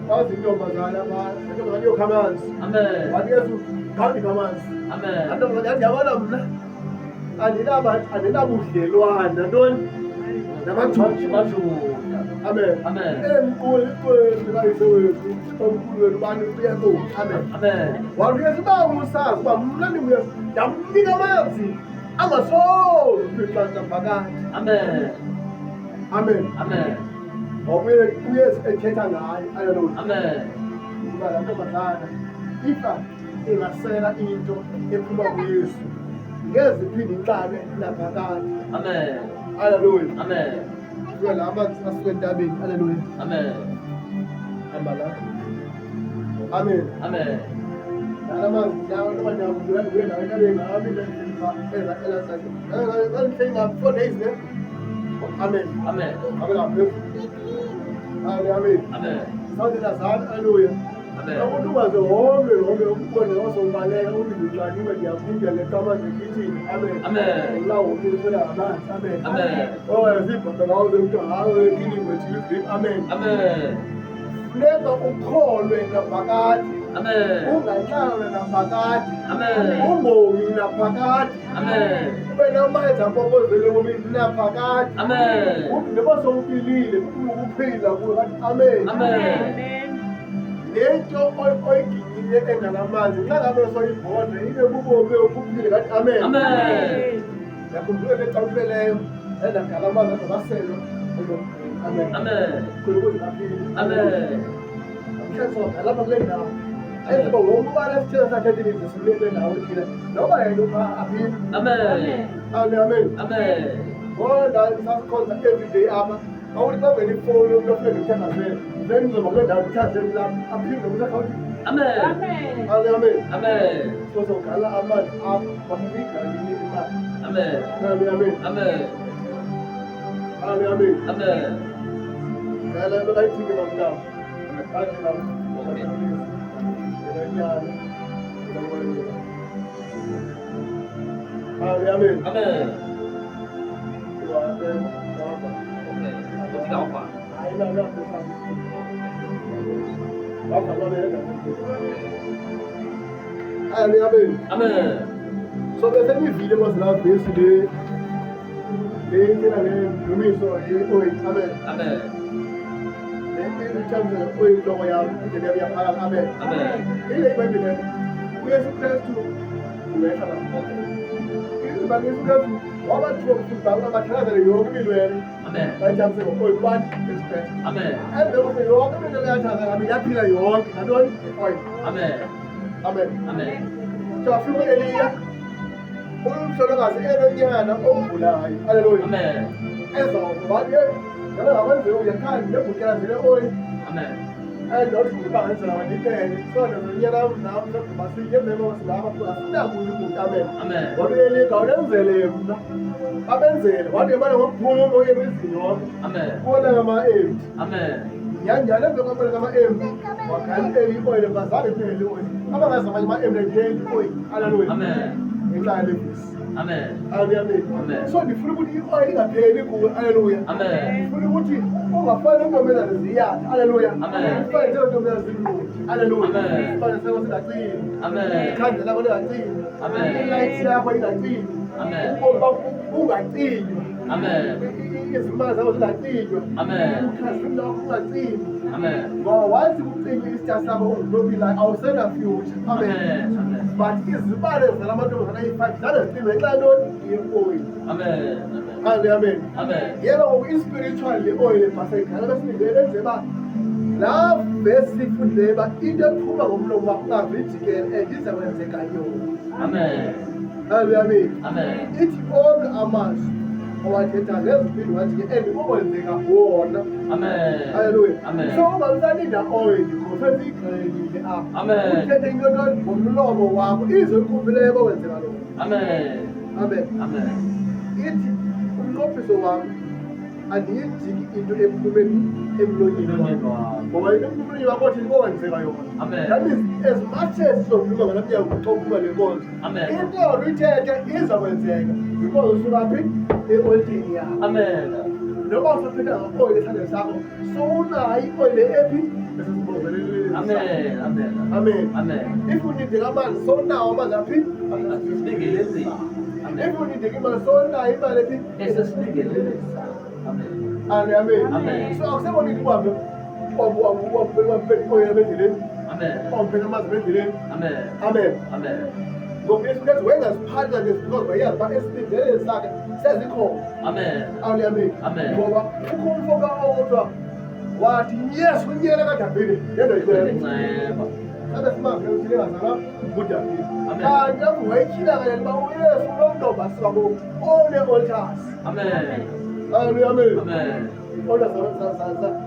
Bazi intombazana intombazana iyokha amanzi. Amen. Wathi Yesu khawundiphe amanzi. Amen. Intombazana yathi yabona mna andinabudlelwana ntoni namajuda. Majuda. Amen. Amen. Eliqulu iqwembu likayise wethu omkhulu wethu bani uya kuwo. Amen. Amen. Wathi uYesu uba usazi uba mna ndinguYesu ndamnika amanzi angasoze kwixesha phakathi. Amen. Amen. Amen. Ngoba uYesu ethetha ngaye. Haleluya. Amen. Kuba laa ntombazana ifa ingasela into ephuma kuYesu ngeze iphinde inxanwe naphakade. Amen. Haleluya. Amen. Kuya la amanzi asuka entabeni. Haleluya. Amen. Hamba la. Amen. Amen. Lala manzi lawa noma ndiyakudlula ndibuye nawo entabeni ngami ela ela ela ela 4 days ne. Amen. Amen. Amen. Amen. Amen. Amen. Sawuthi zami. Haleluya. Amen. Umuntu ungaze wome wome ukubone wasowubaleka uthi ndinxaniwe ndiyabuya leqa amanzi ekhitshini. Amen. Amen. La womile amanzi. Amen. Amen. Oh, yazibhoda ngawo kuthiwa hayi ekhini kwethu. Amen. Amen. Funeka ukholwe naphakade. Amen. Unganxanwa naphakade. Amen. Ungomi naphakade. Amen. Ube namanzi ampompozele ebomini naphakade. Amen. Uthi noba sowuphilile ukuphila kuwe kathi amen. Amen. Le nto oyiginyile enganamanzi nxa ngabe soyibhodle ibe bubomi obuphile kathi amen. Amen. Ndiyakhumbula ke xa upheleyo endagala amanzi angabaselwa. Amen. Amen. Khona ukuze baphile. Amen. Mhlawumbe lapha kule ndawo ayenza uba wonke ubani esithile sathetha ilizwi simle kule ndawo ethile noba yena upha aphile. Amen. Amen, amen. Amen. Ngoba sasikhonza every day apha awuthi xa ungena ifowuni umntu ofike ndimthandazele then uzoba kule ndawo ndithandazele lapha aphinde nokuthi akhawuthi. Amen. Amen, amen. Amen. So sogala amanzi apha bafuyigalile imali. Amen. Amen, amen. Amen. Amen, amen. Amen. Gala bekayithike bamntawo athi nam. Okay. Amen, amen. Amen. Okay. 我知道吧。 Hayi, la la Amen, amen. Amen. So bese nivile mos la vesi le le ithela ngendumiso ye-oil. Amen. Amen. Le ithela oyinhloko yami indlela yami yaphakama. Amen. Amen. Ile iBhayibhile uYesu Kristu uyehla la. Okay. IBhayibhile Yesu Kristu wabathuka ukuthi bathandazele yonke imilwele Amen. bayithandise ngo-oil one Yesu Kristu. Amen. Emva kokuba yonke imilwele yathandaza ngabe yaphila yonke ngantoni? Nge-oil. Amen. Amen. Amen. So afika u-Eliya umhlolokazi enonyana ogulayo. Haleluya. Amen. Ezawuba ngaba ngakwenziwa uyakhanda nebhukela zile oil. Amen. Endothi ngibangenzela wena so nonyana nam sogqiba sitye emveni silapha asinakuyo ukutya. Amen. Amen. Wathi uEliya khawulenzele mna babenzele wathi yabona ngokuphuma umoyeni wezini wonke Amen. kubona ngama-empty. Amen. Nyhani emveni kwabona ngama-empty wagala eli ioyile bazange iphele ioyile abangazi amanye ama-empty ayipheli ioyile. Haleluya. Amen. Ngenxa yale vesi. Amen. Haleluya, amen. Amen. So ndifuna ukuthi ioyile ingapheli kuwe. Haleluya. Amen. Ndifuna ukuthi ungafani intombazane ziyatha. Haleluya. Amen. Ufane njengentombazane zilungi. Haleluya. Amen. Isibane sakho singacimi. Amen. Ikhandlela lakho lingacimi. Amen. Ilight yakho ingacimi. Amen. Ubomi bakho bungacinywa. Amen. Izimali zakho zingacinywa. Amen. Ukhazimlo wakho ungacimi. Amen. Ngoba once kucinywa isita sakho ungumntu ophilayo awusena future. Amen. Amen. Amen. But izibane zala mantombazana ayi-5 zange zicime ngenxa yantoni? Ye-oil. Amen. Amen. Haleluya, amen. Amen. Yebo ngoku i-spiritual le oil ebhasayigala besilindele lenze uba laa vesi sifundileyo uba into ephuma ngomlomo wakho ungavijikele and izakwenzeka yona. Amen. Haleluya, amen. Amen. Ithi onke amazwi owathetha ngeziphinde wathi ke and kukwenzeka wona. Amen. Haleluya. Amen. So ungasalinda oil because seyigxelile apha. Amen. Uthethe into ntoni ngomlomo wakho izwi elikhuphileyo kokwenzeka lona. Amen. Amen. Amen. Ithi umnqophiso wam andiyijiki into ephume emlonyeni Emlonyeni wam. wam. Ngoba into ephuma emlonyeni wakho othi kokwenzeka yona. Amen. That means as much as sizokhuluma ngala mnyango xa uphuma le nkonzo. Amen. Into uyithethe iza kwenzeka because usuka phi? E-oyilini yakho. Amen. Noba usaphetha nge-oil esandleni sakho sowunayo ioyile ephi esesibongelweni. Amen. Amen. Amen. Amen. If unideka amanzi sowunawo amanzi aphi? Asisibingeleleni. Amen. If unideka imali sowunayo imali ephi? Esesibingeleleni. Amen. Amen. Amen. Amen. So akusekho nto uhambe uhambe oyela endleleni. Amen. Uhambe amanzi endleleni. Amen. Amen. Amen. Ngoba Yesu Kristu wayengaziphatha nje because wayazi uba esibingeleleni sakhe sezikhona. Amen. Amen. Amen. Amen. Ngoba kukho umfo kaOtwa wathi yes unyela kaDavide yedwa icebo. Inceba. Sabe simazi ukuthi ngazalwa nguDavide. Amen. Kanti lapho wayetyhila kanye uba uYesu unomntombi asiwabo one-altars. Amen. Hallelujah. Amen. Amen. Altars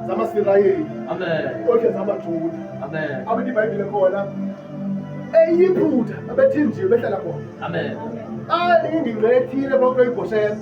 zamaSirayeli, Amen. altars zamaJuda. Amen. Abathi iBhayibhile khona eYiphutha abethinjiwe behlala khona. Amen. Ayi ingingqi ethile kwakuthiwa iGoshen.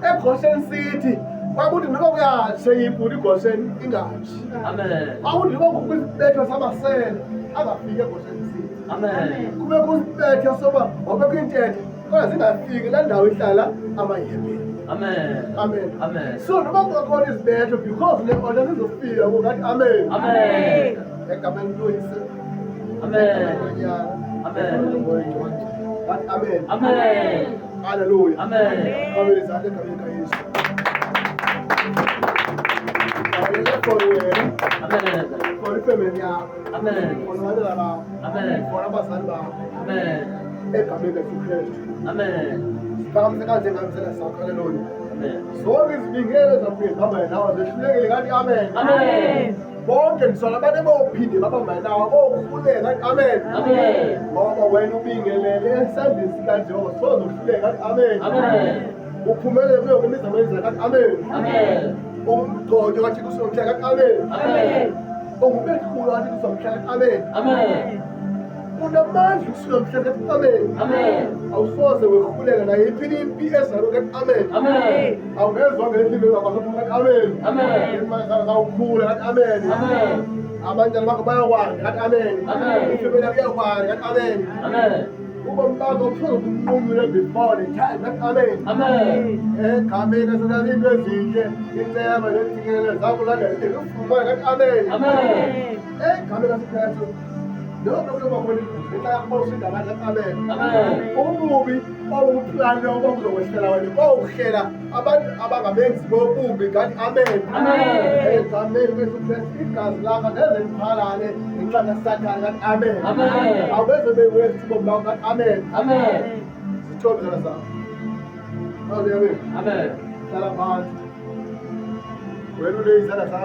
EGoshen City kwakuthi noba kuyatshe eYiphutha iGoshen ingatshi. Amen. Kwakuthi noba kukho isibetho samasele angafiki eGoshen City. Amen. Kubekho isibetho soba wabekho iintethe kodwa zingafiki laa ndawo ihlala amaHebhere. Amen. Amen. Amen. So noba kungakhona izibetho because le order zizofika kungathi amen. Amen. Egameni loyise. Amen. Lonyana. Amen. Ngathi amen. Amen. Hallelujah. Amen. Amen. Izandla egameni likaYesu. Ngiyabonga for wena, Amen. for ifamily yakho, Amen. for abantwana bakho, Amen. for abazali bakho. Amen. Egameni likaYesu Kristu. Amen. Siphakamise kanje ngamisela sakho. Hallelujah. Amen. Zonke izibingelelo zaphinde zihamba nawe zehlulekile ngathi amen. Amen. Bonke ndisola abantu abophinde babamba nawe bokhuleka ngathi amen. Amen. Ngoba wena ubingelele esandleni sikaJehova soze uhluleke ngathi amen. Amen. Uphumelele kuyo yonke imizamo yenzayo ngathi amen. Amen. Ungumgcotshwa kaThixo usomhla ngathi amen. Amen. Ungumehlulo kaThixo usomhla ngathi amen. Amen. Unamandla ukusomhla ngathi amen. Amen. Awusoze wehluleka nayiphi impi ezayo ngathi amen. Amen. Awungezwa ngehlelo zakho ngathi amen. Amen. Imali zakho zawukhula ngathi amen. Amen. Abantwana bakho bayakwanda ngathi amen. Amen. Ifemeli yakho iyakwanda ngathi amen. Amen. Ubomi bakho kusoze kunqunyulwe before the time ngathi amen. Amen. Egameni lasenathi into ezinhle inceba nentsikelelo zakulandela ufumane ngathi amen. Amen. Egameni laseKristu noma kuyoba khona ingozi ngenxa yakho usinda abantu ngathi amen. Amen. Ububi obuplane obuzokwehlela wena bawuhlela abantu abangamenzi bobubi ngathi amen. Amen. Egameni likaYesu Kristu igazi lakho ngeze liphalale ngenxa kaSathane ngathi amen. Amen. Awubeze bewesti ubomi bakho ngathi amen. Amen. Zithobe izandla zakho. Hallelujah. Amen. Hlala phansi. Wena uneyizandla zakho.